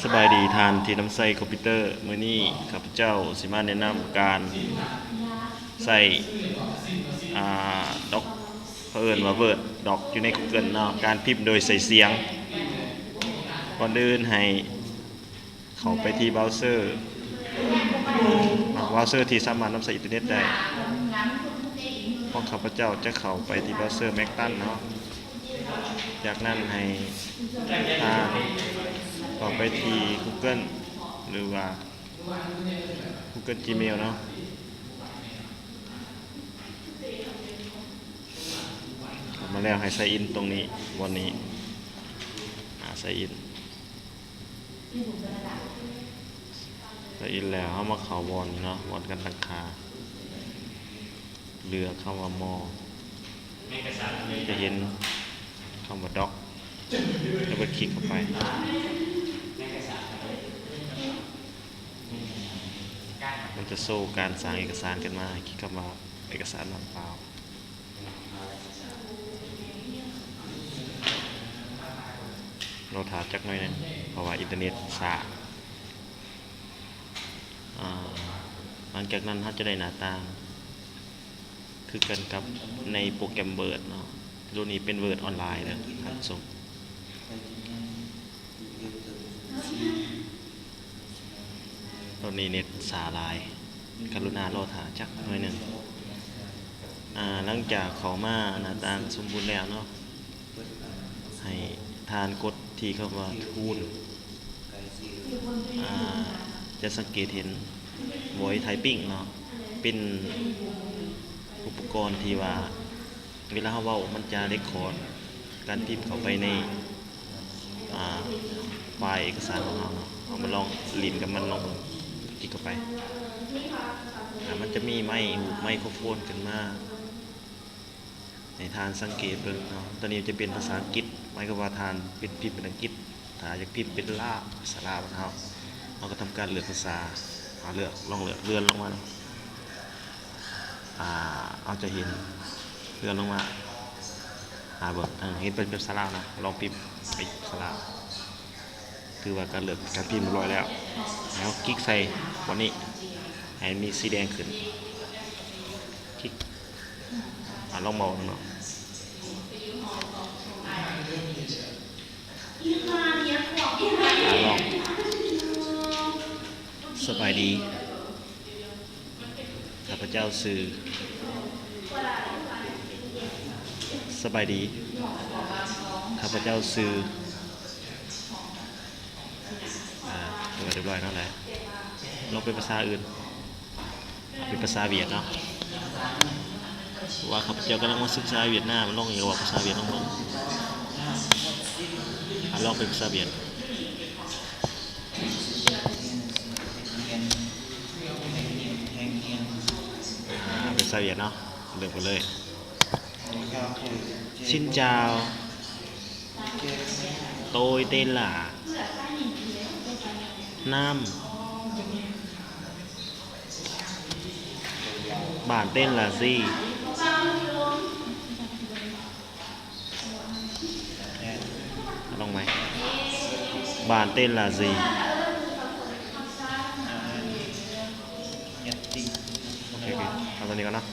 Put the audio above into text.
ສະບາຍດີທ່ານທີ່ນຳໃຊ້ຄອມພິວເຕີ. ມື້ນີ້ຂ້າພະເຈົ້າຊິມາແນະນຳການໃຊ້ ອ່າ Doc ເຂົາເອີ້ນວ່າ Word Doc ຢູ່ໃນ Google ເນາະ, ການພິມໂດຍໃຊ້ສຽງ. ກ່ອນອື່ນໃຫ້ເຂົ້າໄປທີ່ເບຣາເຊີ, ເບຣາເຊີທີ່ສາມາດນຳໃຊ້ອິນເຕີເນັດໄດ້. ຂອງຂ້າພະເຈົ້າຈະເຂົ້າໄປທີ່ເບຣາເຊີ Mac ຕັນເນາະ. ຈາກນັ້ນໃຫ້ທ່ານເຂົ້າໄປທີ່ Google ຫຼືວ່າ Google Gmail ເນາະ. ເຂົ້າມາແລ້ວໃຫ້ sign in ຕົງນີ້, ບ່ອນນີ້ ອາ sign in. ໃສ່ອີກແລ້ວ ເຮົາມາເຂົ້າບ່ອນນີ້ເນາະ, ບ່ອນການຕັ້ງຄ່າ, ເລືອກຄຳວ່າ More. ຈະເຫັນຄຳວ່າ Doc, ແລ້ວເຮົາຄລິກເຂົ້າໄປ. ມັນຈະໂຊການສ້າງເອກະສານຂຶ້ນມາ, ໃຫ້ຄລິກຄຳວ່າ ເອກະສານວ່າງເປົ່າ. ລໍຖ້າຈັກໜ້ອຍໜຶ່ງ ເພາະວ່າອິນເຕີເນັດຊ້າ. ອາ ຫຼັງຈາກນັ້ນເຮົາຈະໄດ້ໜ້າຕ່າງຄືກັນກັບໃນໂປຣແກຣມ Word ເນາະ. ໂຕນີ້ເປັນ Word ອອນລາຍເດີທ່ານຜູ້ຊົມ. ຕອນນີ້ເນັດຊ້າຫຼາຍ, ກະລຸນາລໍຖ້າຈັກໜ້ອຍໜຶ່ງ. ອາ ຫຼັງຈາກເຂົ້າມາໜ້າຕ່າງສົມບູນແລ້ວເນາະ, ໃຫ້ທ່ານກົດທີ່ຄຳວ່າ Tool. ອາ ຈະສັງເກດເຫັນ Voice Typing ເນາະ, ເປັນອຸປະກອນທີ່ວ່າ ເວລາເຮົາເວົ້າ ມັນຈະ record ການພິມເຂົ້າໄປໃນ ອາ ໄຟລ໌ເອກະສານຂອງເຮົາເນາະ. ເຮົາມາລອງຫຼິ້ນກັບມັນ ລອງເບິ່ງ, ຄລິກເຂົ້າໄປ. ອາ ມັນຈະມີໄມ ຮູບໄມໂຄຣໂຟນຂຶ້ນມາໃຫ້ທ່ານສັງເກດເບິ່ງເນາະ. ຕອນນີ້ຈະເປັນພາສາອັງກິດ, ໝາຍຄວາມວ່າທ່ານເປັນ ພິມເປັນອັງກິດ. ຖ້າຢາກພິມເປັນລາວ ພາສາລາວເຮົາ, ເຮົາກໍທຳການເລືອກພາສາ. ເຮົາເລືອກ ລອງເລືອກເລື່ອນລົງມາເນາະ. ອາ ເຮົາຈະເຫັນເລື່ອນລົງມາ ຫາເບິ່ງ ເຫັນເປັນພາສາລາວນະ, ລອງພິມເປັນພາສາລາວ. ຖືວ່າການເລືອກການພິມຮຽບຮ້ອຍແລ້ວ. ໃຫ້ເຮົາຄລິກໃສ່ບ່ອນນີ້ ໃຫ້ມີສີແດງຂຶ້ນ, ຄລິກ. ອາ ລອງເວົ້າເນາະ. ອາ ລອງ. ສະບາຍດີ. ຂ້າພະເຈົ້າຊື່ ສະບາຍດີ. ຂ້າພະເຈົ້າຊື່ ອາ ຖືວ່າຮຽບຮ້ອຍເນາະ. ລອງເປັນພາສາອື່ນ. ເປັນພາສາຫວຽດເນາະ, ເພາະວ່າຂ້າພະເຈົ້າກຳລັງມາສຶກສາຫວຽດນາມ, ລອງເວົ້າພາສາຫວຽດລອງເບິ່ງ. ອາ ລອງເປັນພາສາຫວຽດ. ອາ ເປັນພາສາຫວຽດເນາະ, ເລີ່ມກັນເລີຍ. Xin chào, tôi tên là Nam. Bạn tên là gì? ລອງໃໝ່. Bạn tên là gì? ໂອເຄ ເອົາຕົວນີ້ກ່ອນເນາະ.